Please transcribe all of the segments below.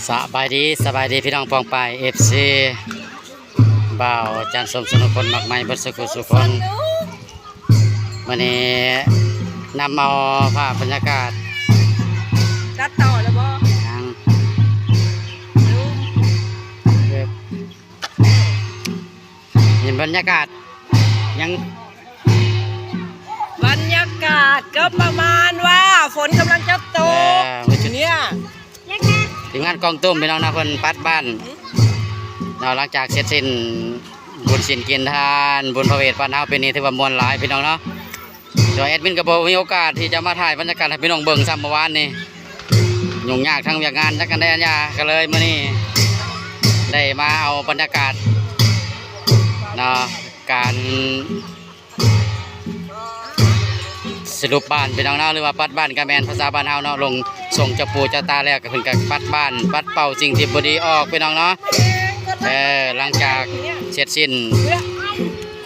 ສະບາຍດີ ສະບາຍດີພີ່ນ້ອງປ້ອງປາຍ ເອັຟຊີ ບ່າວຈັນສົມ ສຸນນະພົນ ມັກໃໝ່ ເບິດສູ່ຜູ້ສູ່ຄົນ. ມື້ນີ້ນຳເອົາພາບບັນຍາກາດ ຕັດຕໍ່ແລ້ວບໍ່? ຍັງ ເຫັນບັນຍາກາດ ຍັງ ບັນຍາກາດກໍປະມານວ່າຝົນກຳລັງຈະຕົກ ເອີ ເນຍ. ທີມງານກອງຕຸ້ມພີ່ນ້ອງເນາະ ເພິ່ນປັດບ້ານເນາະ ຫຼັງຈາກເສັດສິ້ນບຸນສິນກິນທານ ບຸນພະເວດບ້ານເຮົາ ປີນີ້ຖືວ່າມ່ວນຫຼາຍພີ່ນ້ອງເນາະ. ແຕ່ວ່າແອດມິນກໍບໍ່ມີໂອກາດທີ່ຈະມາຖ່າຍບັນຍາກາດໃຫ້ພີ່ນ້ອງເບິ່ງຊ້ຳ ເມື່ອວານນີ້ຫຍຸ້ງຍາກທາງວຽກງານຈັກອັນໃດອັນຢາ ກໍເລີຍມື້ນີ້ໄດ້ມາເອົາບັນຍາກາດເນາະ ການສະຫຼຸບບ້ານພີ່ນ້ອງເນາະ ຫຼືວ່າປັດບ້ານກໍແມ່ນພາສາບ້ານເຮົາເນາະ ລົງສົ່ງເຈົ້າປູເຈົ້າຕາແລ້ວ ກໍເພິ່ນກໍປັດບ້ານ ປັດເປົ່າສິ່ງທີ່ບໍ່ດີອອກພີ່ນ້ອງເນາະ. ເອີ ຫຼັງຈາກເສັດສິ້ນ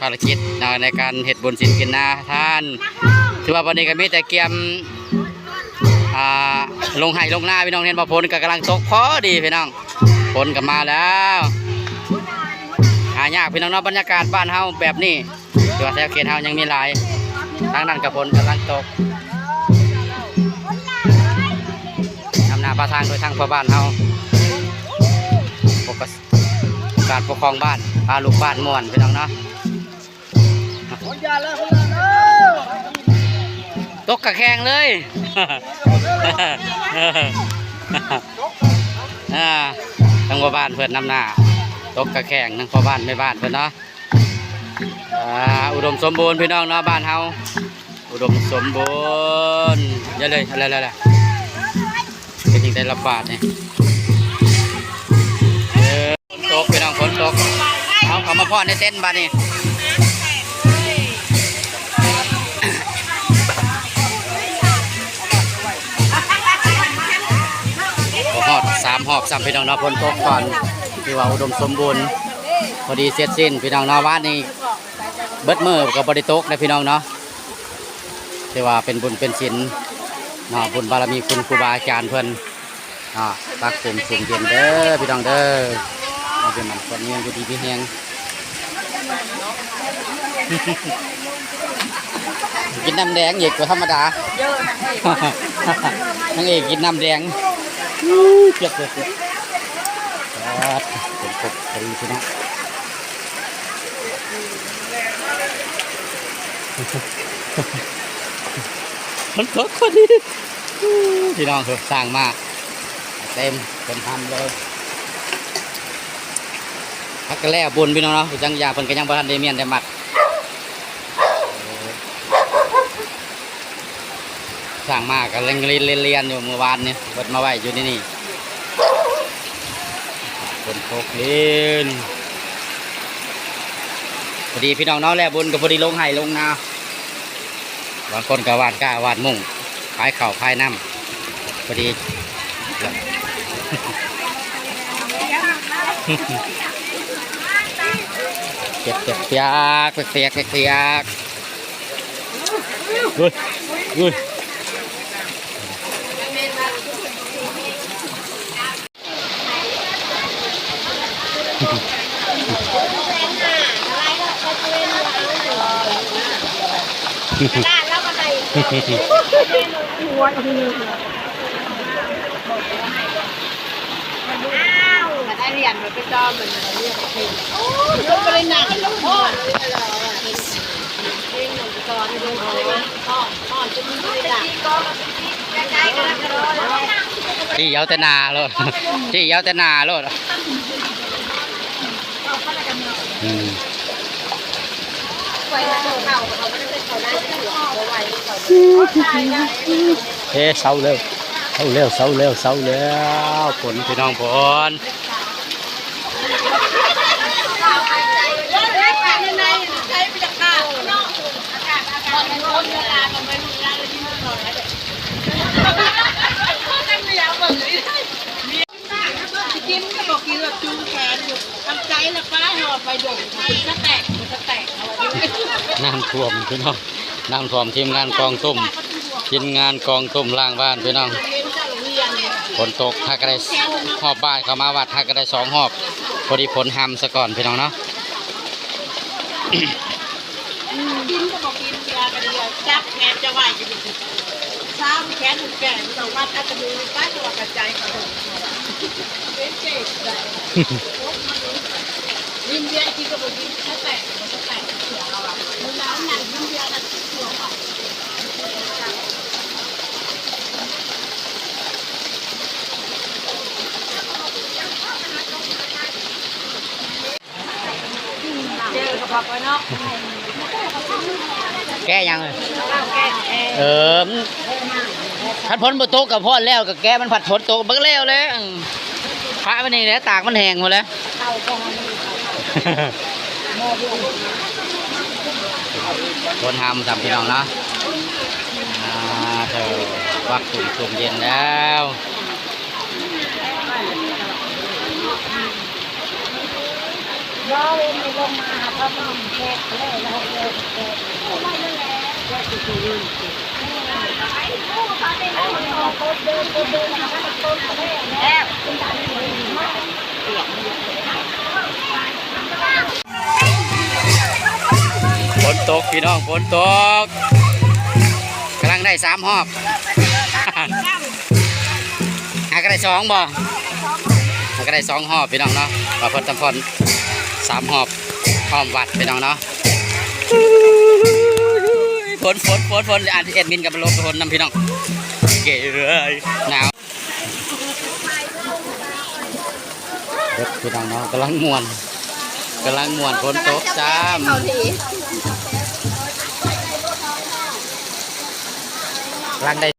ພາລະກິດເນາະ ໃນການເຮັດບຸນສິນກິນນາທານ ຖືວ່າບັດນີ້ກໍມີແຕ່ກຽມ ອ່າ ລົງໄຮ່ລົງນາພີ່ນ້ອງ. ເຫັນບໍ່ ຝົນກໍກຳລັງຕົກພໍດີພີ່ນ້ອງ ຝົນກໍມາແລ້ວ. ຫາຍາກພີ່ນ້ອງເນາະ ບັນຍາກາດບ້ານເຮົາແບບນີ້ ຖືວ່າແຖວເຂດເຮົາຍັງມີຫຼາຍ. ທາງນັ້ນກໍຝົນກຳລັງຕົກ ນຳໜ້າພາທາງໂດຍທາງພໍ່ບ້ານເຮົາ ປະກາດ ການປົກຄອງບ້ານ ພາລູກບ້ານມ່ວນພີ່ນ້ອງເນາະ. ຕົກກະແຂ່ງເລີຍ ອ່າ ທາງພໍ່ບ້ານເພິ່ນນຳໜ້າ ຕົກກະແຂ່ງ ທາງພໍ່ບ້ານແມ່ບ້ານເພິ່ນເນາະ. ອ່າ ອຸດົມສົມບູນພີ່ນ້ອງເນາະ ບ້ານເຮົາ ອຸດົມສົມບູນ. ຢ່າເລີຍ ແລ້ວ ແລ້ວ ແລ້ວ ເປັນຈັ່ງໃດລະບາດນີ້? ເອີ ຝົນຕົກພີ່ນ້ອງ ຝົນຕົກ. ເອົາ ເຂົ້າມາພໍ້ໃນເຕັນບາດນີ້ ບໍ່ຮອດສາມຮອບຊ້ຳພີ່ນ້ອງເນາະ ຝົນຕົກກ່ອນ. ຖືວ່າອຸດົມສົມບູນ ພໍດີເສັດສິ້ນພີ່ນ້ອງເນາະ. ວານນີ້ເບິດມື້ກໍບໍ່ໄດ້ຕົກນະພີ່ນ້ອງເນາະ. ຖືວ່າເປັນບຸນເປັນສິນເນາະ ບຸນບາລະມີຄຸນຄູບາອາຈານເພິ່ນເນາະ ປັກປຸງຊຸ່ມເຢັນເດີພີ່ນ້ອງເດີ. ໃຫ້ເປັນໝັ້ນຄວາມຍືນຢູ່ດີມີແຮງ ກິນນ້ຳແດງອີກ ບໍ່ທຳມະດາ ນາງເອກກິນນ້ຳແດງ. ເຈັບ ເຈັບ ເຈັບ ປາດ ເປັນຄົບພໍດີພີ່ນ້ອງ. ມັນຕົກພໍດີ ພີ່ນ້ອງເອີຍ ສ້າງມາເຕັມເຕັມຮຳເລີຍ. ພັກກະແລ້ວບຸນພີ່ນ້ອງເນາະ ຈັ່ງຢ່າງເພິ່ນກໍຍັງບໍ່ທັນໄດ້ມ້ຽນໄດ້ມັດ. ສ້າງມາກໍເລັງລຽນໆຢູ່ ມື້ວານນີ້ເພິ່ນມາໄວ້ຢູ່ໃນນີ້ ຝົນຕົກລິນ. ພໍດີພີ່ນ້ອງເນາະ ແລ້ວບຸນກໍພໍດີລົງໄຮ່ລົງນາ ບາງຄົນກໍຫວ່ານກ້າຫວ່ານມຸ້ງ ພາຍເຂົ້າພາຍນ້ຳ ພໍດີ ເປັນປຽກໆ ເປັນປຽກໆ ເປັນປຽກ. ເຮີ້ຍ ເຮີ້ຍ ຊີ້ເອົາແຕ່ໜ້າໂລດ ຊີ້ເອົາແຕ່ໜ້າໂລດ. ອືມ ເອີ ເຊົາແລ້ວ ເຊົາແລ້ວ ເຊົາແລ້ວ ເຊົາແລ້ວ ຝົນພີ່ນ້ອງ ຝົນ. ກິນກໍບໍ່ກິນ ລະຈູງແຂນຢູ່ ທຳໃຈລະປ້າຫອບໄປດົງ ສະແຕັກ ສະແຕັກ ນ້ຳຖ້ວມພີ່ນ້ອງ ນ້ຳຖ້ວມ. ທີມງານກອງຕຸ້ມ ທີມງານກອງຕຸ້ມລ້າງບ້ານພີ່ນ້ອງ. ຝົນຕົກ ຫາກະໄດ້ຮອບບ່າຍ ເຂົ້າມາວັດ ຫາກະໄດ້ສອງຮອບ ພໍດີຝົນຮຳສາກ່ອນ ພີ່ນ້ອງເນາະ. ກິນກໍບໍ່ກິນ ເບຍກໍດີ ຈັບແຂນຈະໄຫວ້ຢູ່ ຊາມແຂນແກ່ ຕ້ອງວັດອັດຕະໂນມັດ ໄປ ເພາະວ່າກະໃຈເຂົາເປັນເຈັບໄດ້. ກິນເບຍ ກິນກໍບໍ່ກິນ ສະແຕກກໍບໍ່ສະແຕກ ເຊື່ອເຮົາວ່າ ເວລານັ້ນກິນເບຍ ເຈີກັບເຮົາໄປເນາະ. ແກ້ຫຍັງ? ເອີ ຄັນຝົນບໍ່ຕົກກໍພໍແລ້ວ ກໍແກ້ມັນພັດຝົນຕົກ ມັນກໍແລ້ວແຫຼະ. ອືມ ພະໄວ້ນີ້ແຫຼະ ຕາກມັນແຫ້ງໝົດແລ້ວ. ຝົນຮຳຊ້ຳ ພີ່ນ້ອງເນາະ. ອ່າ ເທີ ວັກຕຸ່ມເຢັນແລ້ວ. ຝົນຕົກ ພີ່ນ້ອງ ຝົນຕົກ ກຳລັງໄດ້ສາມຮອບ. ຫາກະໄດ້ສອງບໍ່? ຫາກະໄດ້ສອງຮອບ ພີ່ນ້ອງເນາະ. ວ່າເພິ່ນຈຳພອນສາມຮອບ ອ້ອມວັດ ພີ່ນ້ອງເນາະ. ຝົນ ຝົນ ຝົນ ຝົນ ອັນແອດມິນກໍມາລົບຝົນນຳ ພີ່ນ້ອງ. ເກເອີຍ ໜາວ. ເດັດ ພີ່ນ້ອງເນາະ ກຳລັງມ່ວນ ກຳລັງມ່ວນ ຝົນຕົກຊ້ຳ ກຳລັງໄດ້